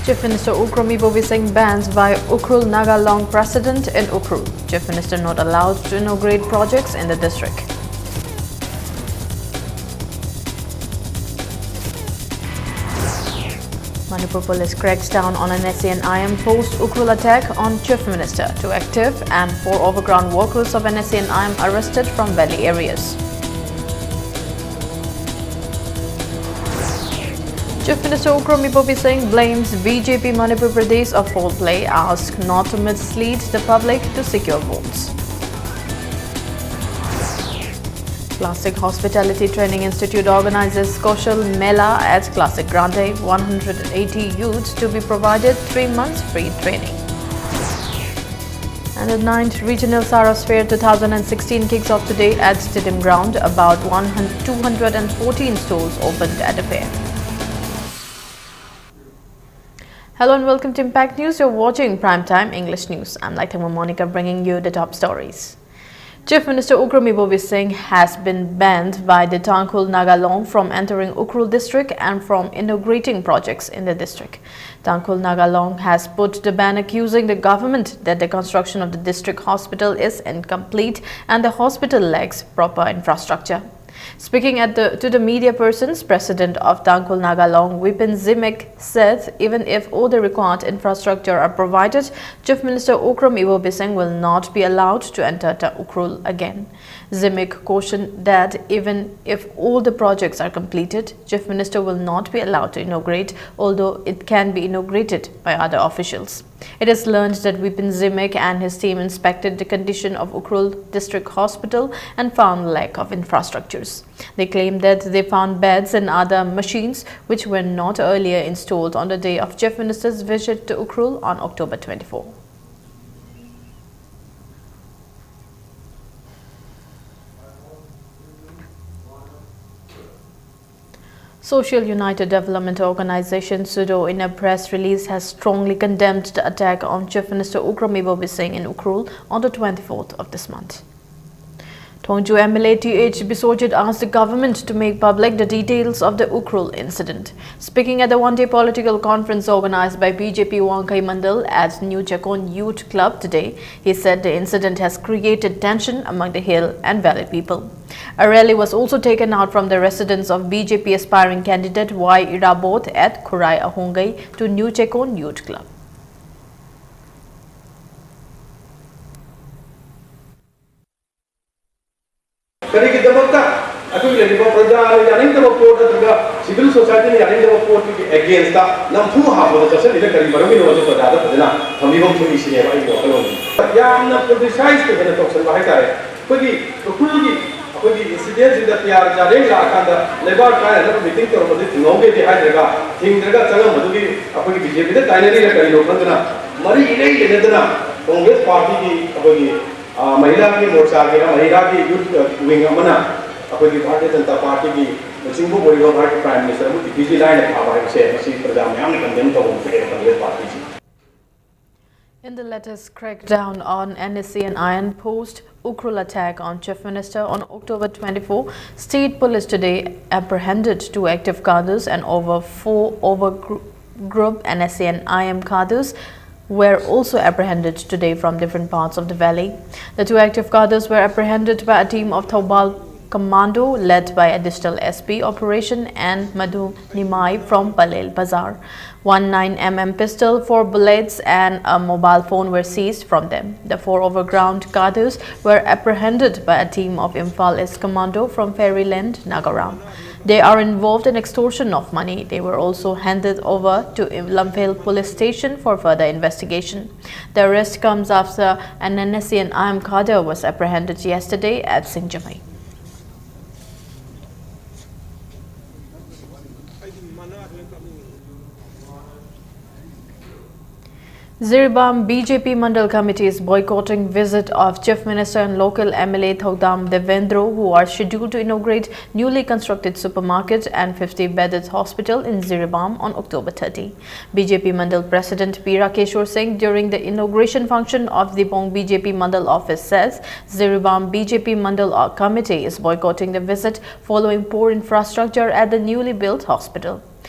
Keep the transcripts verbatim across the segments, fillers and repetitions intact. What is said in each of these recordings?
Chief Minister Ukrom Ibobi Singh banned by Ukhrul Naga Long president in Ukhrul. Chief Minister not allowed to inaugurate projects in the district. Manipur police cracks down on N S C N I M post Ukhrul attack on Chief Minister. Two active and four overground workers of N S C N I M arrested from valley areas. Chief Minister Ukrom Ibobi Singh blames B J P Manipur Pradesh of foul play, asked not to mislead the public to secure votes. Classic Hospitality Training Institute organizes Kaushal Mela at Classic Grande, one hundred eighty youths to be provided three months free training. And the ninth Regional Saras Fair two thousand sixteen kicks off today at Stadium Ground. About one hundred, two hundred fourteen stalls opened at the fair. Hello and welcome to Impact News. You're watching Primetime English News. I'm Laithangma Monica, bringing you the top stories. Chief Minister Ukrom Ibobi Singh has been banned by the Tangkhul Naga Long from entering Ukhrul district and from inaugurating projects in the district. Tangkhul Naga Long has put the ban, accusing the government that the construction of the district hospital is incomplete and the hospital lacks proper infrastructure. Speaking at the, to the media persons, President of Tangkhul Naga Long, Vipin Zimik, said even if all the required infrastructure are provided, Chief Minister Ukrom Ibobi Singh will not be allowed to enter Ta-, Ukhrul again. Zimik cautioned that even if all the projects are completed, Chief Minister will not be allowed to inaugurate, although it can be inaugurated by other officials. It is learned that Vipin Zimik and his team inspected the condition of Ukhrul District Hospital and found lack of infrastructures. They claim that they found beds and other machines which were not earlier installed on the day of Chief Minister's visit to Ukhrul on October twenty-four. Social United Development Organization, SUDO, in a press release has strongly condemned the attack on Chief Minister Ukrom Ibobi Singh in Ukhrul on the twenty-fourth of this month. Thongju M L A T H Biswajit asked the government to make public the details of the Ukhrul incident. Speaking at the one-day political conference organized by B J P Wangkhei Mandal at New Chekon Youth Club today, he said the incident has created tension among the hill and valley people. A rally was also taken out from the residence of B J P aspiring candidate Y Irabot at Khurai Ahongei to New Chekon Youth Club. ꯀꯔꯤꯒꯤꯗꯃꯛꯇ ꯑꯩꯈꯣꯏꯒꯤ ꯂꯩꯔꯤꯕ ꯄ꯭ꯔꯖꯥꯅ ꯌꯥꯅꯤꯡꯗꯕ ꯄꯣꯠ ꯅꯠꯇ꯭ꯔꯒ civil society ꯅ ꯌꯥꯅꯤꯡꯗꯕ ꯄꯣꯠꯇꯨꯒꯤ against ꯇ ꯅꯝꯐꯨ ꯍꯥꯞꯄꯗ ꯆꯠꯁꯤꯜꯂꯤꯅ ꯀꯔꯤ ꯃꯔꯝꯒꯤꯅꯣ ꯍꯥꯏꯕꯗꯨ ꯄ꯭ꯔꯖꯥꯗ ꯐꯖꯅ ꯊꯝꯕꯤꯐꯝ ꯊꯣꯛꯏ ꯁꯤꯅꯦꯕ ꯑꯩꯒꯤ ꯋꯥꯈꯜꯂꯣꯟꯗꯤ꯫ ꯌꯥꯝꯅ politicise ꯇ ꯍꯦꯟꯅ ꯇꯧꯁꯟꯕ ꯍꯥꯏꯇꯥꯔꯦ꯫ ꯑꯩꯈꯣꯏꯒꯤ ꯎꯈ꯭ꯔꯨꯜꯒꯤ ꯑꯩꯈꯣꯏꯒꯤ incident ꯁꯤꯗ ꯄꯤ ꯑꯥꯔ ꯆꯥꯔꯦꯡ ꯂꯥꯛꯑꯀꯥꯟꯗ ꯂꯩꯕꯥꯛ ꯀꯥꯏꯅꯅꯕ meeting ꯇꯧꯔꯝꯕꯗꯨ ꯊꯤꯡꯍꯧꯒꯦꯗꯤ ꯍꯥꯏꯗ꯭ꯔꯒ ꯊꯤꯡꯗ꯭ꯔꯒ ꯆꯪꯉꯝꯕꯗꯨꯒꯤ ꯑꯩꯈꯣꯏꯒꯤ ꯕꯤ ꯖꯦ ꯄꯤ ꯗ ꯇꯥꯏꯅꯔꯤꯔ ꯀꯔꯤꯅꯣ ꯈꯪꯗꯅ ꯃꯔꯤ ꯏꯂꯩ ꯂꯩꯅꯗꯅ ꯀꯣꯡꯒ꯭ꯔꯦꯁ ꯄꯥꯔꯇꯤꯒꯤ ꯑꯩꯈꯣꯏꯒꯤ ꯃꯍꯤꯂꯥꯒꯤ ꯃꯣꯔꯆꯥꯒꯤꯔ ꯃꯍꯤꯂꯥꯒꯤ ꯌꯨꯠ ꯋꯤꯡ ꯑꯃꯅ ꯑꯩꯈꯣꯏꯒꯤ ꯚꯥꯔꯇꯤꯌ ꯖꯅꯇꯥ ꯄꯥꯔꯇꯤꯒꯤ ꯂꯨꯆꯤꯡꯕ ꯑꯣꯏꯔꯤꯕ ꯚꯥꯔꯠꯀꯤ ꯄ꯭ꯔꯥꯏꯝ ꯃꯤꯅꯤꯁꯇꯔ ꯑꯃꯕꯨ ꯗꯤꯜꯂꯤꯁꯤ ꯂꯥꯏꯅ ꯊꯥꯕ ꯍꯥꯏꯕꯁꯦ ꯃꯁꯤ ꯄ꯭ꯔꯖꯥ ꯃꯌꯥꯝꯅ ꯀꯟꯗꯦꯝ ꯇꯧꯕ ꯑꯃ ꯊꯣꯛꯑꯦꯕ Congress ꯄꯥꯔꯇꯤꯁꯤ꯫ In the latest crackdown on N S C N I M post, Ukhrul attack on Chief Minister on October twenty-four, State Police today apprehended two active cadres and over four over gr- group N S C N I M cadres were also apprehended today from different parts of the valley. The two active cadres were apprehended by a team of Thoubal Commando led by Additional S P Operation and Madhu Nimai from Palel Bazar. One nine M M pistol, four bullets, and a mobile phone were seized from them. The four overground cadres were apprehended by a team of Imphal East Commando from Fairyland, Nagaram. They are involved in extortion of money. They were also handed over to Lamphel Police Station for further investigation. The arrest comes after an N S C N I M cadre was apprehended yesterday at Singjamei. Jiribam B J P Mandal Committee is boycotting visit of Chief Minister and local M L A Thoudam Devendra, who are scheduled to inaugurate newly constructed supermarket and fifty bedded hospital in Jiribam on October thirty. B J P Mandal President P Rakeshwar Singh, during the inauguration function of Dibong B J P Mandal office, says Jiribam B J P Mandal Committee is boycotting the visit following poor infrastructure at the newly built hospital.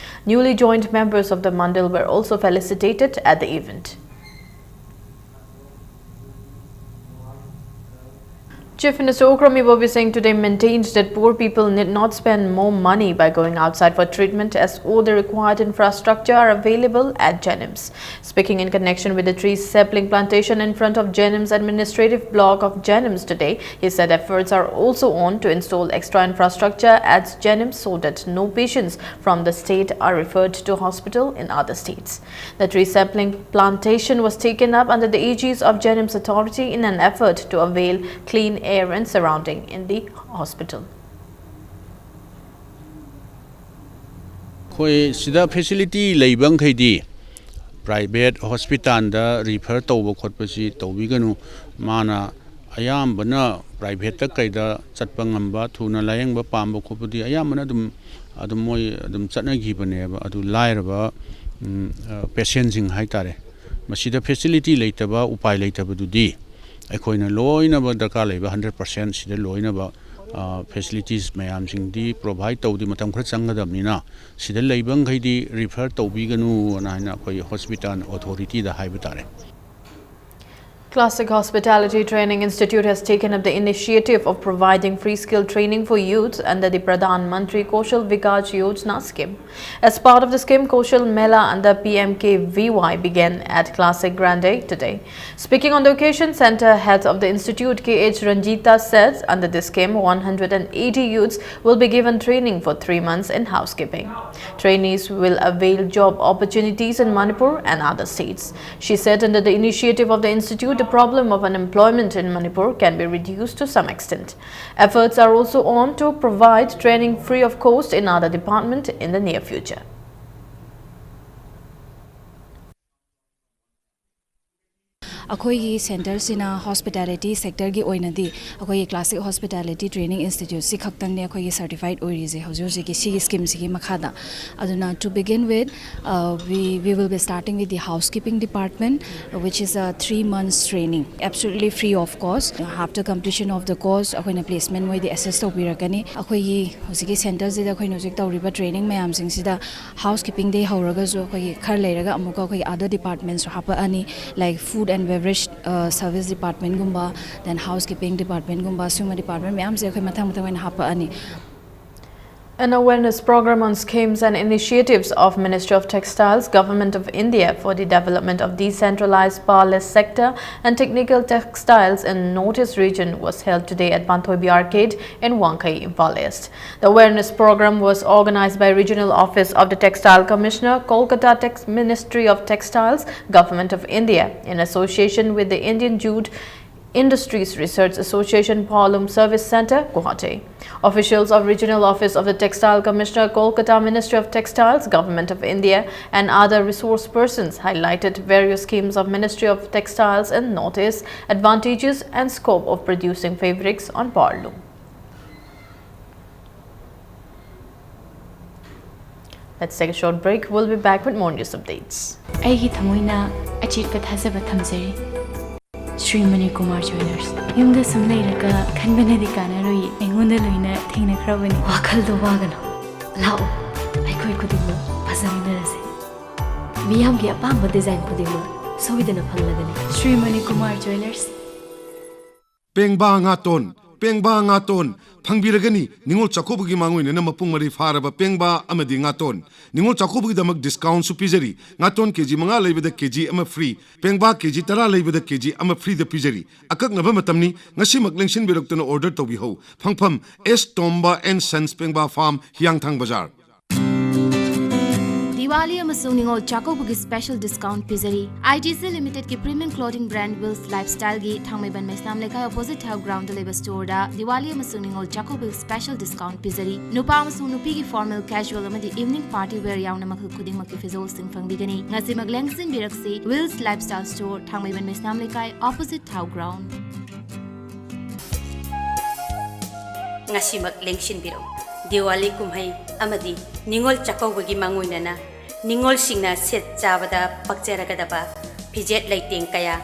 Newly joined members of the Mandal were also felicitated at the event. Chief Minister Okram Ibobi Singh today maintained that poor people need not spend more money by going outside for treatment, as all the required infrastructure are available at JNIMS. Speaking in connection with the tree sapling plantation in front of JNIMS administrative block of JNIMS today, he said efforts are also on to install extra infrastructure at JNIMS so that no patients from the state are referred to hospital in other states. The tree sapling plantation was taken up under the aegis of JNIMS authority in an effort to avail clean air and surrounding in the hospital. ꯑꯩꯈꯣꯏ ꯁꯤꯗ facility ꯂꯩꯕ ꯃꯈꯩꯗꯤ private ꯍꯣꯁꯄꯤꯇꯥꯜꯗ refer ꯇꯧꯕ ꯈꯣꯠꯄꯁꯤ ꯇꯧꯕꯤꯒꯅꯨ꯫ ꯃꯥꯅ ꯑꯌꯥꯝꯕꯅ ꯄ꯭ꯔꯥꯏꯚꯦꯠꯇ ꯀꯩꯗ ꯆꯠꯄ ꯉꯝꯕ, ꯊꯨꯅ ꯂꯥꯌꯦꯡꯕ ꯄꯥꯝꯕ ꯈꯣꯠꯄꯗꯤ ꯑꯌꯥꯝꯕꯅ ꯑꯗꯨꯝ ꯑꯗꯨꯝ ꯃꯣꯏ ꯑꯗꯨꯝ ꯆꯠꯅꯈꯤꯕꯅꯦꯕ꯫ ꯑꯗꯨ ꯂꯥꯏꯔꯕ ꯄꯦꯁꯦꯟꯁꯤꯡ ꯍꯥꯏꯇꯥꯔꯦ, ꯃꯁꯤꯗ ꯐꯦꯁꯤꯂꯤꯇꯤ ꯂꯩꯇꯕ, ꯎꯄꯥꯏ ꯂꯩꯇꯕꯗꯨꯗꯤ ꯑꯩꯈꯣꯏꯅ ꯂꯣꯏꯅꯃꯛ ꯗꯔꯀꯥꯔ ꯂꯩꯕ ꯍꯟꯗ꯭ꯔꯦꯠ ꯄꯥꯔꯁꯦꯟ ꯁꯤꯗ ꯂꯣꯏꯅꯃꯛ ꯐꯦꯁꯤꯂꯤꯇꯤꯁ ꯃꯌꯥꯝꯁꯤꯡꯗꯤ ꯄ꯭ꯔꯣꯚꯥꯏꯠ ꯇꯧꯕꯗꯤ ꯃꯇꯝ ꯈꯔ ꯆꯪꯒꯗꯕꯅꯤꯅ, ꯁꯤꯗ ꯂꯩꯕ ꯃꯈꯩꯗꯤ ꯔꯤꯐꯔ ꯇꯧꯕꯤꯒꯅꯨꯅ ꯍꯥꯏꯅ ꯑꯩꯈꯣꯏ ꯍꯣꯁꯄꯤꯇꯥꯜ ꯑꯣꯊꯣꯔꯤꯇꯤꯗ ꯍꯥꯏꯕ ꯇꯥꯔꯦ꯫ Classic Hospitality Training Institute has taken up the initiative of providing free skill training for youths under the Pradhan Mantri Kaushal Vikas Yojana scheme. As part of the scheme, Kaushal Mela under P M K V Y began at Classic Grande today. Speaking on the occasion, Center Head of the Institute K H Ranjita said under this scheme, one hundred eighty youths will be given training for three months in housekeeping. Trainees will avail job opportunities in Manipur and other states. She said under the initiative of the institute, the problem of unemployment in Manipur can be reduced to some extent. Efforts are also on to provide training free of cost in other department in the near future. ꯑꯩꯈꯣꯏꯒꯤ ꯁꯦꯟꯇꯔꯁꯤꯅ hospitality ꯁꯦꯛꯇꯔꯒꯤ ꯑꯣꯏꯅꯗꯤ ꯑꯩꯈꯣꯏꯒꯤ classic hospitality training ꯏꯟꯁꯇꯤꯇ꯭ꯌꯨꯠꯁꯤ ꯈꯛꯇꯪꯅꯦ ꯑꯩꯈꯣꯏꯒꯤ certificate ꯑꯣꯏꯔꯤꯁꯦ ꯍꯧꯖꯤꯛ ꯍꯧꯖꯤꯛꯀꯤ ꯁꯤꯒꯤ ꯁ꯭ꯀꯤꯝꯁꯤꯒꯤ ꯃꯈꯥꯗ꯫ ꯑꯗꯨꯅ, to begin with, uh, we, we will be starting with the housekeeping department, which is a three months training, absolutely free of cost. After completion of the course, ꯑꯩꯈꯣꯏꯅ placement ꯃꯣꯏꯗꯤ ꯑꯦꯁꯦꯁ ꯇꯧꯕꯤꯔꯛꯀꯅꯤ꯫ ꯑꯩꯈꯣꯏꯒꯤ ꯍꯧꯖꯤꯛꯀꯤ ꯁꯦꯟꯇꯔꯁꯤꯗ ꯑꯩꯈꯣꯏꯅ ꯍꯧꯖꯤꯛ ꯇꯧꯔꯤꯕ ꯇ꯭ꯔꯦꯅꯤꯡ ꯃꯌꯥꯝꯁꯤꯡꯁꯤꯗ ꯍꯥꯎꯁ ꯀꯤꯄꯤꯡꯗꯒꯤ ꯍꯧꯔꯒꯁꯨ ꯑꯩꯈꯣꯏꯒꯤ ꯈꯔ ꯂꯩꯔꯒ ꯑꯃꯨꯛꯀ ꯑꯩꯈꯣꯏꯒꯤ other departmentsꯁꯨ ꯍꯥꯞꯄꯛꯑꯅꯤ, like food and beverage, uh, service departmentꯒꯨꯝꯕ, then housekeeping departmentꯒꯨꯝꯕ, ꯁꯤꯒꯨꯝꯕ department ꯃꯌꯥꯝꯁꯦ ꯑꯩꯈꯣꯏ ꯃꯊꯪ ꯃꯊꯪ ꯑꯣꯏꯅ ꯍꯥꯞꯄꯛꯑꯅꯤ꯫ An awareness program on schemes and initiatives of Ministry of Textiles, Government of India for the development of decentralized parlous sector and technical textiles in Northeast region was held today at Panthoibi Arcade in Wangkhei, Imphal East. The awareness program was organized by Regional Office of the Textile Commissioner, Kolkata Tex- Ministry of Textiles, Government of India, in association with the Indian Jute Industries Research Association, Pawlum Service Centre, Guwahati. Officials of Regional Office of the Textile Commissioner, Kolkata Ministry of Textiles, Government of India, and other resource persons highlighted various schemes of Ministry of Textiles in Northeast, advantages and scope of producing fabrics on Pawlum. Let's take a short break. We'll be back with more news updates. ꯑꯩꯒꯤ ꯊꯃꯣꯏꯅ ꯑꯆꯦꯠꯄ ꯊꯥꯖꯕ ꯊꯝꯖꯔꯤ꯫ Shri money Kumar ꯖ꯭ꯋꯦꯂꯔꯁ꯫ ꯌꯨꯝꯗ ꯁꯨꯝ ꯂꯩꯔꯒ ꯈꯟꯕꯅꯗꯤ ꯀꯥꯟꯅꯔꯣꯏ, ꯑꯩꯉꯣꯟꯗ ꯂꯣꯏꯅ ꯊꯦꯡꯅꯈ꯭ꯔꯕꯅꯤ꯫ ꯋꯥꯈꯜꯗꯣ ꯋꯥꯒꯅꯨ, ꯂꯥꯛꯑꯣ, ꯑꯩꯈꯣꯏ ꯈꯨꯗꯤꯡꯃꯛ ꯐꯖꯃꯤꯟꯅꯔꯁꯦ꯫ ꯃꯤꯌꯥꯝꯒꯤ ꯑꯄꯥꯝꯕ ꯗꯤꯖꯥꯏꯟ ꯈꯨꯗꯤꯡꯃꯛ ꯁꯣꯏꯗꯅ ꯐꯪꯂꯒꯅꯤ꯫ ꯁ꯭ꯔꯤ ꯃꯅꯤ ꯀꯨꯃꯥꯔ ꯖ꯭ꯋꯦꯂꯔꯁ꯫ ꯄꯦꯡꯕꯥ ꯉꯥꯇꯣꯟ, ꯄꯦꯡꯕꯥ ꯉꯥꯇꯣꯟ, ꯐꯪꯕꯤꯔꯒꯅꯤ꯫ ꯅꯤꯉꯣꯜ ꯆꯥꯛꯀꯧꯕꯒꯤ ꯃꯥꯡꯑꯣꯏꯅꯅ ꯃꯄꯨꯡ ꯃꯔꯩ ꯐꯥꯔꯕ ꯄꯦꯡꯕꯥ ꯑꯃꯗꯤ ꯉꯥꯇꯣꯟ꯫ ꯅꯤꯉꯣꯜ ꯆꯥꯛꯀꯧꯕꯒꯤꯗꯃꯛ ꯗꯤꯁꯀꯥꯎꯟꯁꯨ ꯄꯤꯖꯔꯤ꯫ ꯉꯥꯇꯣꯟ ꯀꯦꯖꯤ ꯃꯉꯥ ꯂꯩꯕꯗ ꯀꯦꯖꯤ ꯑꯃ ꯐ꯭ꯔꯤ, ꯄꯦꯡꯕꯥ ꯀꯦꯖꯤ ꯇꯔꯥ ꯂꯩꯕꯗ ꯀꯦꯖꯤ ꯑꯃ ꯐ꯭ꯔꯤꯗ ꯄꯤꯖꯔꯤ꯫ ꯑꯀꯛꯅꯕ ꯃꯇꯝꯅꯤ, ꯉꯁꯤꯃꯛ ꯂꯦꯡꯁꯤꯟꯕꯤꯔꯛꯇꯨꯅ ꯑꯣꯔꯗꯔ ꯇꯧꯕꯤꯍꯧ꯫ ꯐꯪꯐꯝ, ꯑꯦꯁ ꯇꯣꯝꯕ ꯑꯦꯟ ꯁꯟꯁ, ꯄꯦꯡꯕꯥ ꯐꯥꯔꯝ, ꯍꯤꯌꯥꯡꯊꯥꯡ ꯕꯖꯥꯔ꯫ The ꯗꯤꯋꯥꯂꯤ ꯑꯃꯁꯨꯡ ꯅꯤꯉꯣꯜ ꯆꯥꯛꯀꯧꯕꯒꯤ special discount ꯄꯤꯖꯔꯤ꯫ ITC Limited ꯀꯤ premium clothing brand Wills Lifestyle ꯒꯤ ꯊꯥꯡꯃꯩꯕꯟ ꯃꯩꯁꯅꯥꯝ ꯂꯩꯀꯥꯏ opposite ꯊꯥꯎ ground ꯗ ꯂꯩꯕ store ꯗ ꯗꯤꯋꯥꯂꯤ ꯑꯃꯁꯨꯡ ꯅꯤꯉꯣꯜ ꯆꯥꯛꯀꯧꯕꯒꯤ special discount ꯄꯤꯖꯔꯤ꯫ ꯅꯨꯄꯥ ꯑꯃꯁꯨꯡ ꯅꯨꯄꯤꯒꯤ formal, casual ꯑꯃꯗꯤ evening party wear ꯌꯥꯎꯅ ꯃꯈꯜ ꯈꯨꯗꯤꯡꯃꯛꯀꯤ ꯐꯤꯖꯣꯜꯁꯤꯡ ꯐꯪꯕꯤꯒꯅꯤ꯫ ꯉꯁꯤꯃꯛ ꯂꯦꯡꯁꯤꯟꯕꯤꯔꯛꯁꯤ, Wills Lifestyle Store, ꯊꯥꯡꯃꯩꯕꯟ ꯃꯩꯁꯅꯥꯝ ꯂꯩꯀꯥꯏ, opposite ꯊꯥꯎ ground꯫ ꯉꯁꯤꯃꯛ ꯂꯦꯡꯁꯤꯟꯕꯤꯔꯛꯎ꯫ ꯗꯤꯋꯥꯂꯤ ꯀꯨꯝꯍꯩ ꯑꯃꯗꯤ ꯅꯤꯉꯣꯜ ꯆꯥꯛꯀꯧꯕꯒꯤ ꯃꯥꯡꯑꯣꯏꯅꯅ ꯅꯤꯉꯣꯜꯁꯤꯡꯅ ꯁꯦꯠ ꯆꯥꯕꯗ ꯄꯛꯆꯔꯒꯗꯕ ꯐꯤꯖꯦꯠ ꯂꯩꯇꯦꯡ ꯀꯌꯥ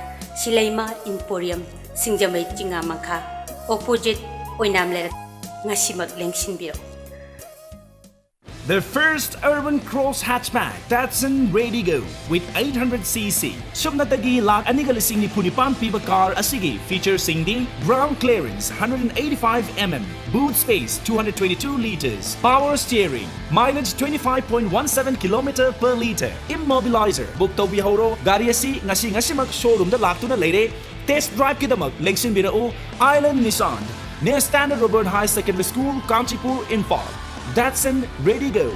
ꯁꯤꯂꯩꯃ Emporium, ꯁꯤꯡꯖꯃꯩ ꯆꯤꯉꯥ ꯃꯈꯥ, opposite ꯑꯣꯏꯅꯥꯝ ꯂꯩꯔꯛ꯫ ꯉꯁꯤꯃꯛ ꯂꯦꯡꯁꯤꯟꯕꯤꯔꯛꯎ꯫ The first urban cross hatchback, Datsun Raydigo, with eight hundred cc, ꯁꯨꯞꯅꯇꯒꯤ ꯂꯥꯈ ꯑꯅꯤꯒ ꯂꯤꯁꯤꯡ ꯅꯤꯐꯨ ꯅꯤꯄꯥꯟ ꯄꯤꯕ car ꯑꯁꯤꯒꯤ featureꯁꯤꯡꯗꯤ: ground clearance hundred and eighty-five mm, boot space two hundred twenty-two litres, power steering, mileage twenty-five point one seven kilometre per litre, immobilizer꯫ Book ꯇꯧꯕꯤꯍꯧꯔꯣ꯫ ꯒꯥꯔꯤ ꯑꯁꯤ ꯉꯁꯤ ꯉꯁꯤꯃꯛ showroomꯗ ꯂꯥꯛꯇꯨꯅ ꯂꯩꯔꯦ꯫ Test driveꯀꯤꯗꯃꯛ ꯂꯦꯡꯁꯤꯟꯕꯤꯔꯛꯎ Island Nissan, near Standard Robert High Secondary School, Kanchipur, Imphal. Datsun Raydigo.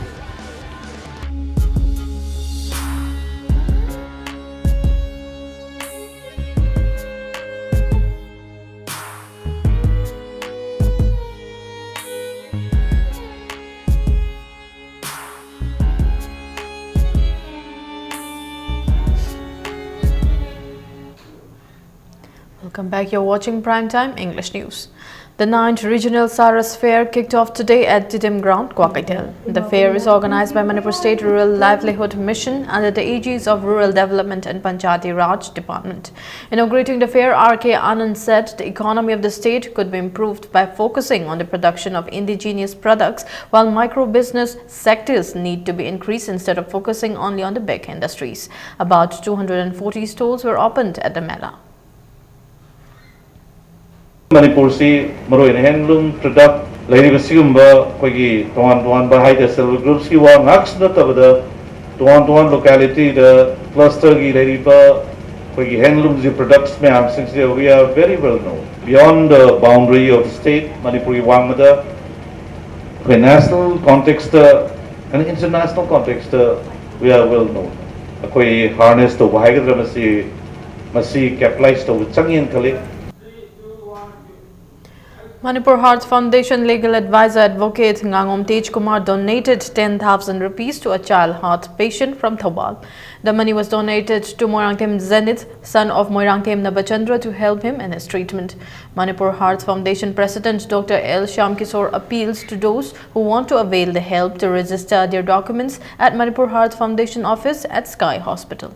Welcome back. You're watching Prime Time English News. The ninth Regional Saras Fair kicked off today at Tidim Ground, Kwakeithel. The fair is organized by Manipur State Rural Livelihood Mission under the aegis of Rural Development and Panchayati Raj Department. Inaugurating the fair, R K Anand said the economy of the state could be improved by focusing on the production of indigenous products, while micro business sectors need to be increased instead of focusing only on the big industries. About two hundred and forty stalls were opened at the mela. ꯃꯅꯤꯄꯨꯔꯁꯤ ꯃꯔꯨꯑꯣꯏꯅ handloom product ꯂꯩꯔꯤꯕ ꯁꯤꯒꯨꯝꯕ ꯑꯩꯈꯣꯏꯒꯤ ꯇꯣꯉꯥꯟ ꯇꯣꯉꯥꯟꯕ ꯍꯥꯏꯗꯤ self help groupsꯀꯤ ꯋꯥ ꯉꯥꯛꯁꯨ ꯅꯠꯇꯕꯗ, ꯇꯣꯉꯥꯟ ꯇꯣꯉꯥꯟ localityꯗ clusterꯒꯤ ꯂꯩꯔꯤꯕ ꯑꯩꯈꯣꯏꯒꯤ handloomꯒꯤ products ꯃꯌꯥꯝꯁꯤꯡꯁꯦ, we are very well known beyond the boundary of the state꯫ ꯃꯅꯤꯄꯨꯔꯒꯤ ꯋꯥꯡꯃꯗ ꯑꯩꯈꯣꯏ national contextꯇ and international contextꯇ We are well known. ꯑꯩꯈꯣꯏ harness ꯇꯧꯕ ꯍꯥꯏꯒꯗ꯭ꯔꯥ, ꯃꯁꯤ ꯃꯁꯤ capitalize ꯇꯧꯕ ꯆꯪꯉꯦꯅ ꯈꯜꯂꯤ꯫ Manipur Heart Foundation legal advisor advocate Ngangom Tej Kumar donated ten thousand rupees to a child heart patient from Thoubal. The money was donated to Moirangthem Zenith, son of Moirangthem Nabachandra, to help him in his treatment. Manipur Heart Foundation President Doctor L Shyam Kishore appeals to those who want to avail the help to register their documents at Manipur Heart Foundation office at Sky Hospital.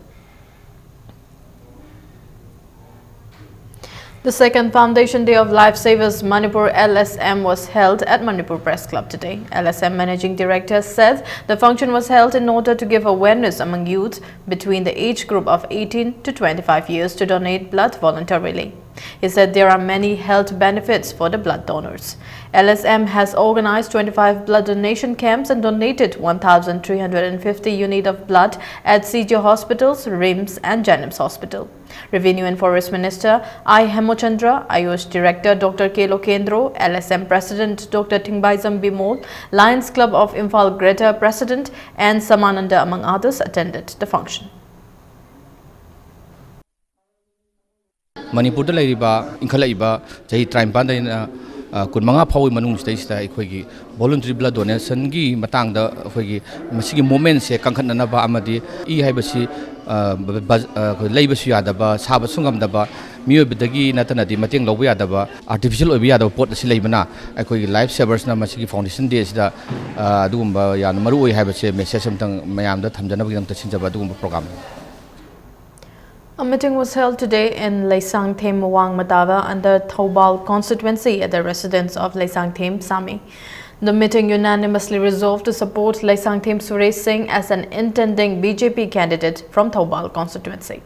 The second Foundation Day of Lifesavers Manipur, L S M, was held at Manipur Press Club today. L S M Managing Director said the function was held in order to give awareness among youth between the age group of eighteen to twenty-five years to donate blood voluntarily. He said there are many health benefits for the blood donors. L S M has organized twenty-five blood donation camps and donated one thousand three hundred fifty unit of blood at C G hospitals, RIMS and JANIMS Hospital. Revenue and Forest Minister I Hemochandra, AYUSH Director Doctor K Lokendro, L S M President Doctor Thingbaijam Bimol, Lions Club of Imphal Greater President N Samananda, among others, attended the function. ꯃꯅꯤꯄꯨꯔꯗ ꯂꯩꯔꯤꯕ ꯏꯟꯈꯠꯂꯛꯏꯕ ꯆꯍꯤ ꯇꯔꯥꯅꯤꯄꯥꯟꯗꯩꯅ ꯀꯨꯟꯃꯉꯥ ꯐꯥꯎꯕꯒꯤ ꯃꯅꯨꯡꯁꯤꯗꯩꯁꯤꯗ ꯑꯩꯈꯣꯏꯒꯤ voluntary blood donationꯒꯤ ꯃꯇꯥꯡꯗ ꯑꯩꯈꯣꯏꯒꯤ ꯃꯁꯤꯒꯤ movementꯁꯦ ꯀꯟꯈꯠꯅꯅꯕ ꯑꯃꯗꯤ ꯏ ꯍꯥꯏꯕꯁꯤ ꯑꯩꯈꯣꯏ ꯂꯩꯕꯁꯨ ꯌꯥꯗꯕ, ꯁꯥꯕꯁꯨ ꯉꯝꯗꯕ, ꯃꯤꯑꯣꯏꯕꯗꯒꯤ ꯅꯠꯇꯅꯗꯤ ꯃꯇꯦꯡ ꯂꯧꯕ ꯌꯥꯗꯕ, artificial ꯑꯣꯏꯕ ꯌꯥꯗꯕ ꯄꯣꯠ ꯑꯁꯤ ꯂꯩꯕꯅ ꯑꯩꯈꯣꯏꯒꯤ Lifesaversꯅ ꯃꯁꯤꯒꯤ Foundation Dayꯁꯤꯗ ꯑꯗꯨꯒꯨꯝꯕ ꯌꯥꯝꯅ ꯃꯔꯨ ꯑꯣꯏ ꯍꯥꯏꯕꯁꯦ message ꯑꯃꯇꯪ ꯃꯌꯥꯝꯗ ꯊꯝꯖꯅꯕꯒꯤꯗꯃꯛꯇ ꯁꯤꯟꯖꯕ ꯑꯗꯨꯒꯨꯝꯕ programꯅꯤ꯫ A meeting was held today in Leisangthem Wangmatava under Thoubal constituency at the residence of Leisangthem Sami. The meeting unanimously resolved to support Leisangthem Suresh Singh as an intending B J P candidate from Thoubal constituency.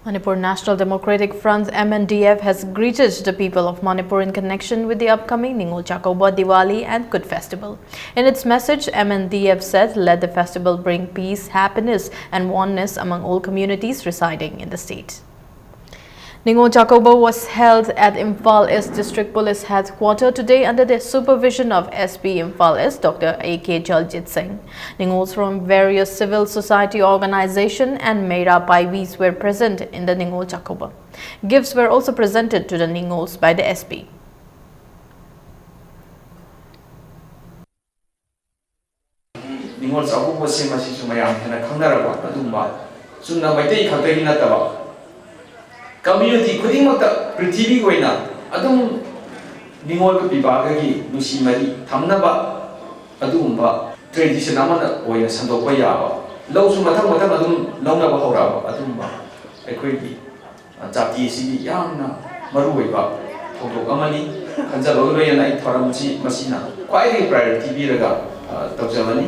Manipur National Democratic Front, M N D F, has greeted the people of Manipur in connection with the upcoming Ningol Chakouba, Diwali and Kut festival. In its message, M N D F said, let the festival bring peace, happiness and oneness among all communities residing in the state. Ningol Chakouba was held at Imphal East District Police Headquarter today under the supervision of S P Imphal East, Doctor A K Jaljit Singh. Ningols from various civil society organization and Meira Paivis were present in the Ningol Chakouba. Gifts were also presented to the Ningols by the S P. ꯅꯤꯉꯣꯜ ꯆꯥꯛꯀꯧꯕꯁꯦ ꯃꯁꯤꯁꯨ ꯃꯌꯥꯝ ꯍꯦꯟꯅ ꯈꯪꯅꯔꯕ ꯑꯗꯨꯒꯨꯝꯕ ꯆꯨꯝꯅ ꯃꯩꯇꯩ ꯈꯛꯇꯒꯤ ꯅꯠꯇꯕ community ꯈꯨꯗꯤꯡꯃꯛꯇ ꯄ꯭ꯔꯤꯊꯤꯕꯤꯒꯤ ꯑꯣꯏꯅ ꯑꯗꯨꯝ ꯅꯤꯉꯣꯜꯒ ꯄꯤꯕꯥꯒꯒꯤ ꯅꯨꯡꯁꯤ ꯃꯔꯤ ꯊꯝꯅꯕ ꯑꯗꯨꯒꯨꯝꯕ tradition ꯑꯃꯅ ꯑꯣꯏꯅ ꯁꯟꯗꯣꯛꯄ ꯌꯥꯕ ꯂꯧꯁꯨ ꯃꯊꯪ ꯃꯊꯪ ꯑꯗꯨꯝ ꯂꯧꯅꯕ ꯍꯧꯔꯛꯑꯕ ꯑꯗꯨꯒꯨꯝꯕ ꯑꯩꯈꯣꯏꯒꯤ ꯖꯥꯇꯤ ꯑꯁꯤꯒꯤ ꯌꯥꯝꯅ ꯃꯔꯨꯑꯣꯏꯕ ꯊꯧꯗꯣꯛ ꯑꯃꯅꯤ꯫ ꯈꯟꯖꯕꯒ ꯂꯣꯏꯅꯅ ꯑꯩ ꯊꯧꯔꯝꯁꯤ ꯃꯁꯤꯅ ꯈ꯭ꯋꯥꯏꯗꯒꯤ priority ꯄꯤꯔꯒ ꯇꯧꯖꯕꯅꯤ꯫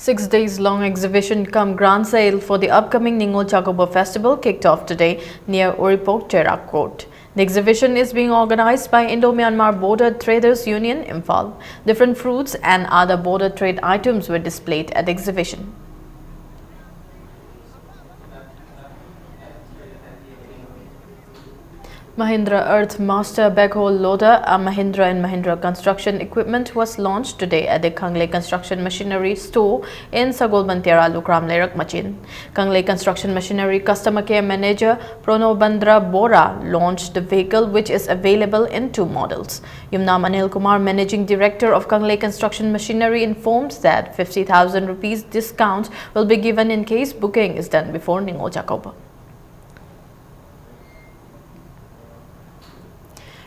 Six days long exhibition cum grand sale for the upcoming Ningol Chakouba festival kicked off today near Uripok Cherak Court. The exhibition is being organized by Indo-Myanmar Border Traders Union, Imphal. Different fruits and other border trade items were displayed at the exhibition. Mahindra Earth Master backhoe loader, a Mahindra and Mahindra construction equipment, was launched today at the Kangle Construction Machinery store in Sagolband Tera, Lukram Leirak Machin. Kangle Construction Machinery Customer Care Manager Pranobandra Bora launched the vehicle, which is available in two models. Yumnam Anil Kumar, Managing Director of Kangle Construction Machinery, informs that fifty thousand rupees discount will be given in case booking is done before Ningol Chakouba.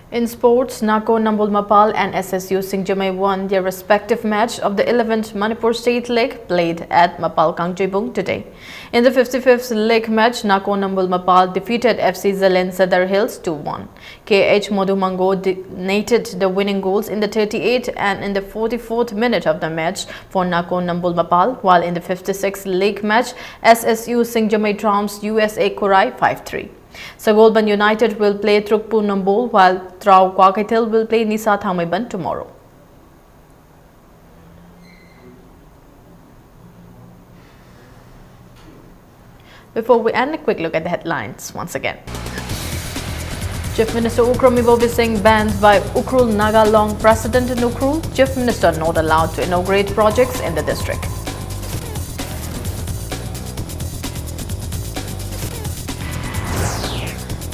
In sports, Nakhon Namgyal Maipal and S S U Singjamei won their respective match of the eleventh Manipur State League played at Maipal Kangjeibung today. In the fifty-fifth league match, Nakhon Namgyal Maipal defeated F C Zalen Sadar Hills two one. K H Modhu Mango donated the winning goals in the thirty-eighth and in the forty-fourth minute of the match for Nakhon Namgyal Maipal, while in the fifty-sixth league match, S S U Singjamei trounced U S A Khurai five three. Sagolband United will play Trukpu Nambol, while Trao Kwakeithel will play Nisa Thangmeiban tomorrow. Before we end, a quick look at the headlines once again. Chief Minister Ukhrul Mibobising banned by Ukhrul Naga Long president in Ukhrul. Chief Minister not allowed to inaugurate projects in the district.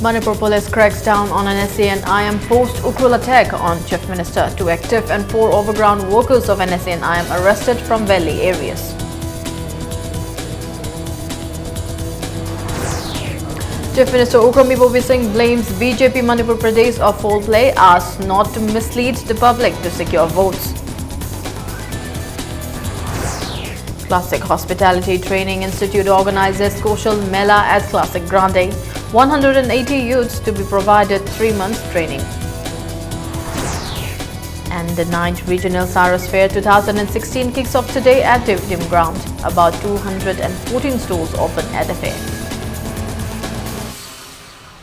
Manipur police cracks down on an S A N I M post Ukhrul attack on Chief Minister. Two active and four overground workers of an S A N I M arrested from valley areas. Chief Minister Ukhrul Mibobising blames B J P Manipur Pradesh of foul play, asks not to mislead the public to secure votes. Classic Hospitality Training Institute organizes Kaushal Mela at Classic Grande. One hundred eighty youths to be provided three months training. And the ninth Regional Saras Fair two thousand sixteen kicks off today at Dividend Ground. About two hundred fourteen stalls open at the fair.